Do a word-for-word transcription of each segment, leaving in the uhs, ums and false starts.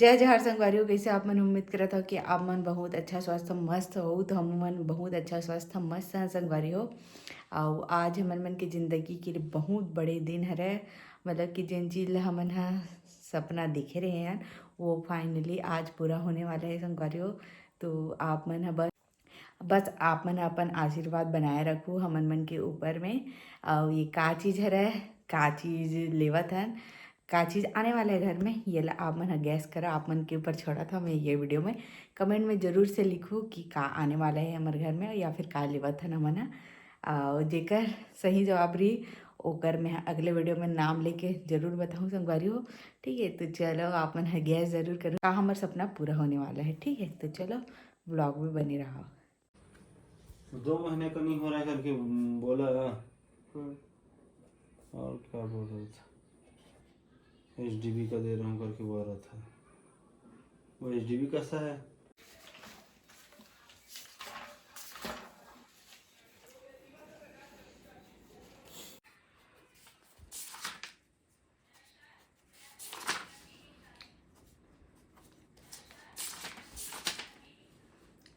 जय जोहार संगवारी हो, कइसे आप मन? उम्मीद करत हव कि आप मन बहुत अच्छा स्वस्थ मस्त हो। तो हम मन बहुत अच्छा स्वस्थ मस्त हैं संगवारी हो। अउ आज हमन मन के जिंदगी के लिए बहुत बड़े दिन हरे, मतलब कि जेन चीज ला हमन ह सपना देखे रहे हैं, वो फाइनली आज पूरा होने वाला है संगवारी हो। तो आप मन ह बस बस आप मन अपन आशीर्वाद बनाए रखू हमन मन के ऊपर में। अउ ये का चीज हरे, का चीज लेवत हन, का चीज आने वाला है घर में, ये ला आप मन ह गैस करा। आप मन के ऊपर छोड़त हव मैं ये वीडियो में। कमेंट में जरूर से लिखू कि का आने वाला है हमर घर में या फिर का लेवत हन हमन ह। अउ जेकर सही जवाब रही, ओकर मैं अगले वीडियो में नाम लेके जरूर बताऊँ संगवारी हो। ठीक है, तो चलो आप मन ह गैस जरूर करो का हमर सपना पूरा होने वाला है। ठीक है, तो चलो व्लॉग में बने रहो। दो महीने का नहीं हो रहा है करके बोला। हम्म। और क्या बोल रहा था, एच डी बी का दे रहा हूँ करके बोल रहा था। वो एच डी बी कैसा है?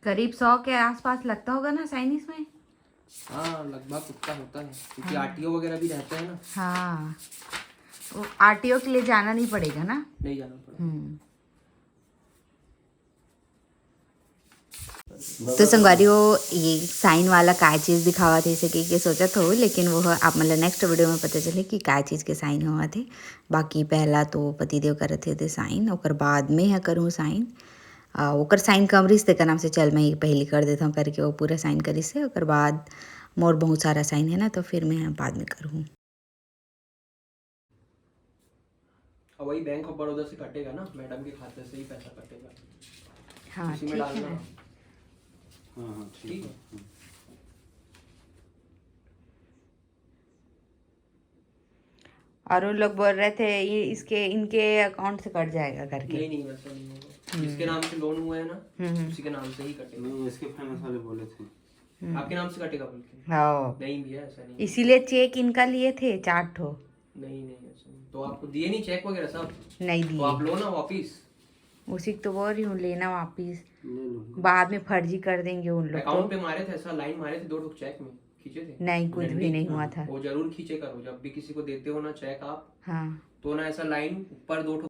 करीब सौ के आसपास लगता होगा ना साइन इसमें। हाँ, लगभग उतना होता है, क्योंकि आरटीओ वगैरह भी रहता है ना। हाँ, वो आरटीओ के लिए जाना नहीं पड़ेगा ना। नहीं जाना पड़ेगा। हम्म। तो संगवारी हो, ये साइन वाला का चीज दिखावत हे, इसे के, के सोचत हो, लेकिन वो ह आप मन ला नेक्स्ट वीडियो में पता चले कि का चीज के साइन होवत हे। बाकी पहला तो पतिदेव करत हे ते साइन, ओकर बाद में ह करूँ साइन। आ, ओकर साइन कम रिस, तेकर नाम से चल मैं ये पहली कर देता हूँ करके वो पूरा साइन करिस हे। ओकर बाद मोर बहुत सारा साइन है ना, तो फिर मैं ह बाद में करूँ। और वही बैंक ऑफ बड़ौदा से कटेगा ना, मैडम के खाते से ही पैसा कटेगा। हाँ, उसी ठीक में है डालना। ना। हाँ हाँ, ठीक ठीक है। है। हम्म। और उन लोग बोल रहे थे ये इसके, इनके अकाउंट से कट जाएगा करके। नहीं नहीं, वैसा नहीं होगा। जिसके नाम से लोन हुआ है ना, हम्म, हम्म। उसी के नाम से ही कटेगा। नहीं, इसके फाइनेंस वाले बोले थे। आपके नाम से कटेगा बोल के। हाँ, नहीं भैया, ऐसा नहीं। इसीलिए चेक इनका लिए थे चार ठो। नहीं नहीं, ऐसा नहीं। तो आपको दिए नहीं चेक वगैरह सब? नहीं तो आप दिए। लो ना वापिस। उसी को तो बोल रही हूँ, लेना वापिस। ले लो। बाद में फर्जी कर देंगे उन लोग अकाउंट तो। पे मारे थे, ऐसा लाइन मारे थे, दो ठो चेक में खींचे थे। नहीं, कुछ भी pending। नहीं हुआ था। वो जरूर खींचे करो, जब भी किसी को देते हो ना चेक आप, हाँ। तो ना ऐसा लाइन ऊपर दो ठो।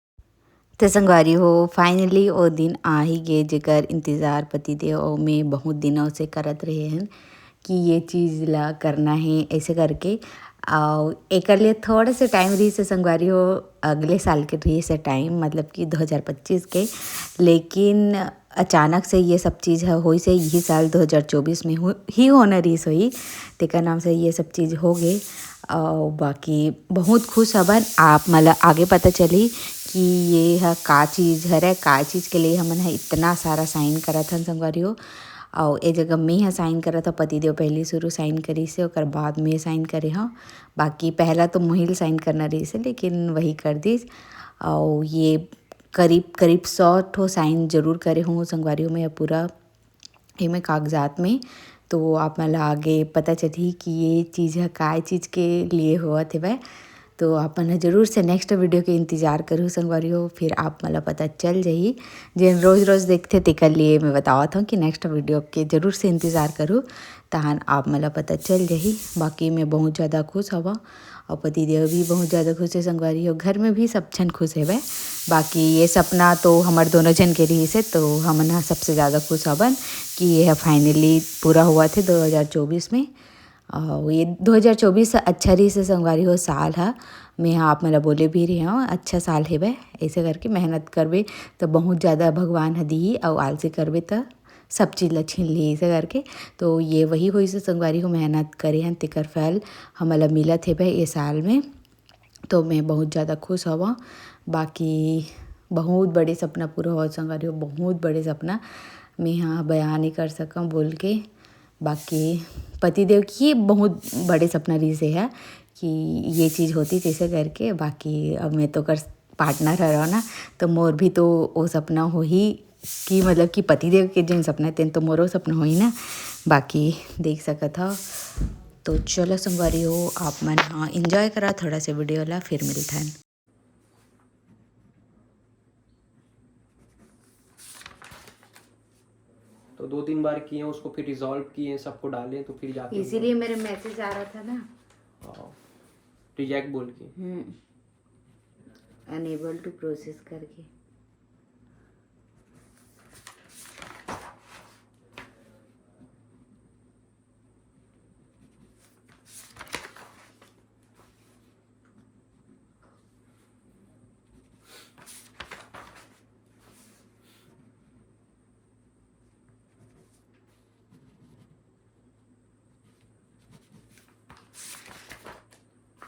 तो संगवारी हो, फाइनली वो दिन आ ही गे, जेकर इंतजार पतिदेव अउ मैं बहुत दिनों से करत रहे हन कि ये चीज ला करना है, ऐसे करके। अउ एकर लिए थोड़ा से टाइम रही से संगवारी हो, अगले साल के रही से टाइम, मतलब कि दो हज़ार पच्चीस के, लेकिन अचानक से ये सब चीज ह होइस हे, यही साल दो हज़ार चौबीस में हो, ही होना रहिस होही, तेकर नाम से ये सब चीज हो गे। अउ बाकी बहुत खुश हवन। आप मन ला आगे पता चली कि ये ह का चीज हरे, का चीज के लिए हमन ह इतना सारा साइन करत हन संगवारी हो। अउ ए जगह मैं ह साइन करत हव, पतिदेव पहली शुरू साइन करिस हे, ओकर बाद मैं साइन करे हव। बाकी पहला तो मुहिल साइन करना रहिस हे, लेकिन वही कर दिस। अउ ये करीब करीब सौ ठो साइन जरूर करे हूँ संगवारी हो मैं पूरा एमे कागजात में। तो आप मन ला आगे पता चलही कि ये चीज ह काय चीज के लिए होवत हेवय। तो आप मन ह जरूर से नेक्स्ट वीडियो के इंतजार करू संगवारी हो, फिर आप मन ला पता चल जाही। जेन रोज रोज देखथे तेकर लिए मैं बतावत हूँ कि नेक्स्ट वीडियो के जरूर से इंतजार करू, तहन आप मन ला पता चल जाही। बाकी मैं बहुत ज़्यादा खुश हवं। अउ पतिदेव भी बहुत ज़्यादा खुश हे संगवारी हो, घर में भी सब झन खुश हेवय। बाकी ये सपना तो हमर दोनों झन के रहिस हे, तो हमन ह सबसे ज़्यादा खुश हवन कि ये ह फाइनली पूरा होवत हे दो हज़ार चौबीस में। अउ ये दो हज़ार चौबीस अच्छा रहिस हे संगवारी हो, साल ह। मैं ह आप मन ला बोले भी रहे हव, अच्छा साल हेवय। ऐसे करके मेहनत करबे त बहुत ज़्यादा भगवान ह दिही, अउ आलसी करबे त सब चीज ला छीन लिही ऐसे करके। तो ये वही होइस हे संगवारी हो, मेहनत करे हन तेकर फल हमन ला मिलत हेवय ए साल में। तो मैं बहुत ज़्यादा खुश हवं। बाकी बहुत बड़े सपना पूरा होवत संगवारी हो, बहुत बड़े सपना मैं ह बयान नहीं कर सकंव बोल के। बाकी पतिदेव के बहुत बड़े सपना रहिस हे कि ये चीज होतिस ऐसे करके। बाकी अब मैं तो ओकर पार्टनर हरव ना, तो मोर भी तो वो सपना होही कि मतलब कि पतिदेव के जेन सपना हे तेन तो मोरो सपना होही ना। बाकी देख सकत हव। तो चलो संगवारी हो, आप मन ह एंजॉय करा थोड़ा से वीडियो ला, फिर मिलथन। तो दो तीन बार किए, उसको फिर रिजॉल्व किए, सबको डाले, तो फिर जाके इसीलिए मेरे मैसेज आ रहा था ना। रिजेक्ट बोल के। हम्म। अनेबल टू प्रोसेस करके।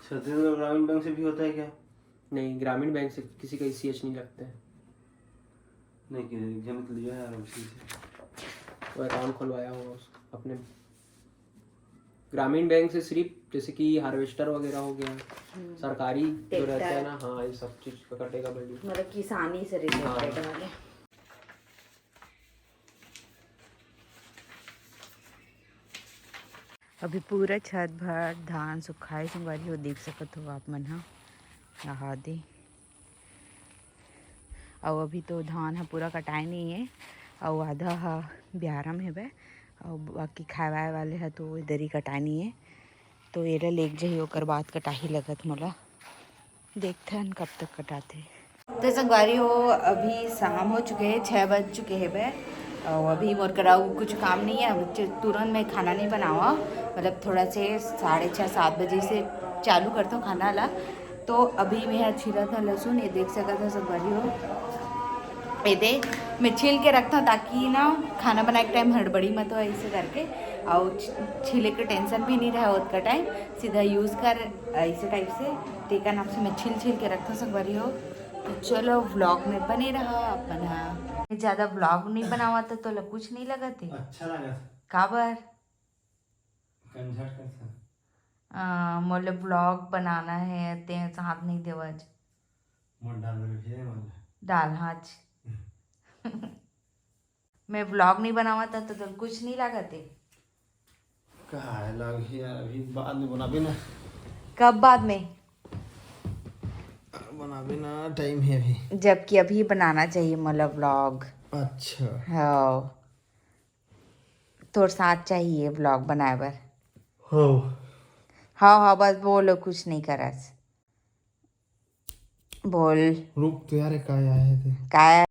छत्तीसगढ़ ग्रामीण बैंक से भी होता है क्या? नहीं, ग्रामीण बैंक से किसी का ईसीएच नहीं लगता है। नहीं, कि एक जन तो लिया है आरबीसी से। वो अकाउंट खुलवाया होगा उसका अपने। ग्रामीण बैंक से सिर्फ जैसे कि हार्वेस्टर वगैरह हो गया, सरकारी जो रहता है ना, हाँ, ये सब चीज का कटेगा बिल्डिंग। मतलब किसानी से रिलेटेड वाले। अभी पूरा छत भर धान सुखाए संगवारी हो, देख सकत हो आप मन ह। यहाँ दे। अउ अभी तो धान ह पूरा कटाए नहीं है, अउ आधा ह बिहारा में हेबे, अउ बाकी खाए वाए वाले ह तो इधर ही कटाए नहीं है। तो एला लेके जाही, ओकर बाद कटाही लगत मोला। देखथन कब तक कटाथे। तो संगवारी हो, अभी शाम हो चुके हैं, छः बज चुके हैं बे। और अभी मोर करा कुछ काम नहीं है। अब च- तुरंत मैं खाना नहीं बनावा, मतलब थोड़ा से साढ़े छः सात बजे से चालू करता हूँ खाना ला। तो अभी मैं यहाँ छीला था लहसुन, ये देख सकत हो संगवारी हो, ये दे मैं छील के रखता हूँ ताकि ना खाना बनाए के टाइम हड़बड़ी मत हो ऐसे करके, और छ- छीले के टेंशन भी नहीं रहे ओतका टाइम, सीधा यूज़ कर ऐसे टाइप से। तेकर नाम से मैं छील छील के रखता हूँ संगवारी हो। तो चलो व्लॉग में बने रहा अपन हा। ज़्यादा व्लॉग नहीं बनावा तो तोला कुछ नहीं लगत है? अच्छा लगा था। काबर? कंझट कर था। आ, मोले व्लॉग बनाना है, ते साथ नहीं देवज। मोर डाल रही है वाला। डाल हाच। मैं व्लॉग नहीं बनावा था तो तोला कुछ नहीं लागत है? काय लागही यार, अभी बाद में बनाबे ना। कब बाद में? बनाबे ना, टाइम है अभी। जबकि अभी बनाना चाहिए मोला व्लॉग। अच्छा। हाँ, तोर साथ चाहिए व्लॉग बनाए बर। हो। हाँ हाँ, बस बोलो, कुछ नहीं करस। बोल। रुक तो यार, काय आए थे? काय?